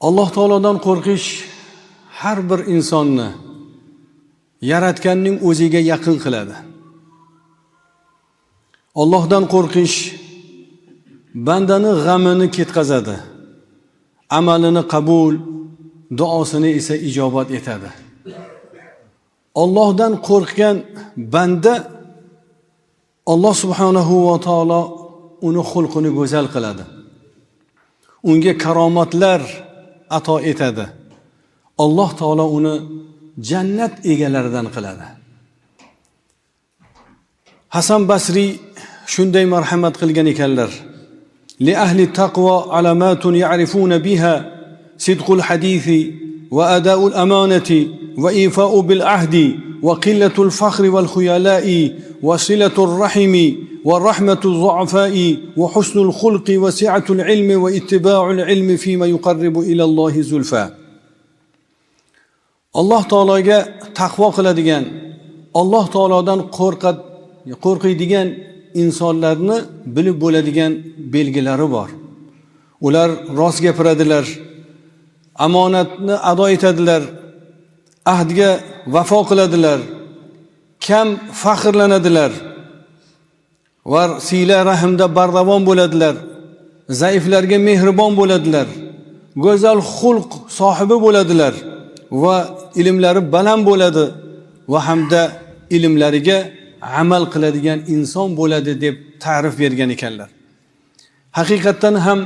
Alloh taolodan qo'rqish har bir insonni Yaratganning o'ziga yaqin qiladi. Allohdan qo'rqish bandani g'amini ketkazadi, amalini qabul, duosini esa ijobat etadi. Allohdan qo'rqgan banda, Alloh subhanahu va taolo uni xulqini go'zal qiladi. Unga karomatlar ato etadi. Alloh taolo uni jannat egalaridan qiladi. Hasan Basriy shunday marhamat qilgan ekanlar: لأهل التقوى علامات يعرفون بها: صدق الحديث وأداء الأمانة وإيفاء بالعهد وقلة الفخر والخيلاء وصلة الرحم ورحمة الضعفاء وحسن الخلق وسعة العلم واتباع العلم فيما يقرب إلى الله زلفى. Alloh taologa taqvo qiladigan, Alloh taolodan qo'rqiydigan insonlarni bilib bo'ladigan belgilari bor. Ular rost gapiradilar, omonatni ado etadilar, ahdga vafo qiladilar, kam faxrlanadilar va sila rahmda bardavom bo'ladilar, zaiflarga mehribon bo'ladilar, go'zal xulq sohibi bo'ladilar va ilmlari baland bo'ladi va hamda ilmlariga amal qiladigan inson bo'ladi, deb ta'rif bergan ekanlar. Haqiqatdan ham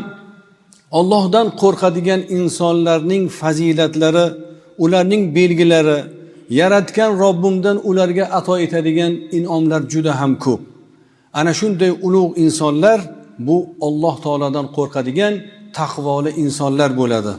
Ollohdan qo'rqadigan insonlarning fazilatlari, ularning belgilari, yaratgan Robbimdan ularga ato etadigan in'omlar juda ham ko'p. Ana shunday ulug' insonlar bu Alloh taolodan qo'rqadigan taqvoli insonlar bo'ladi.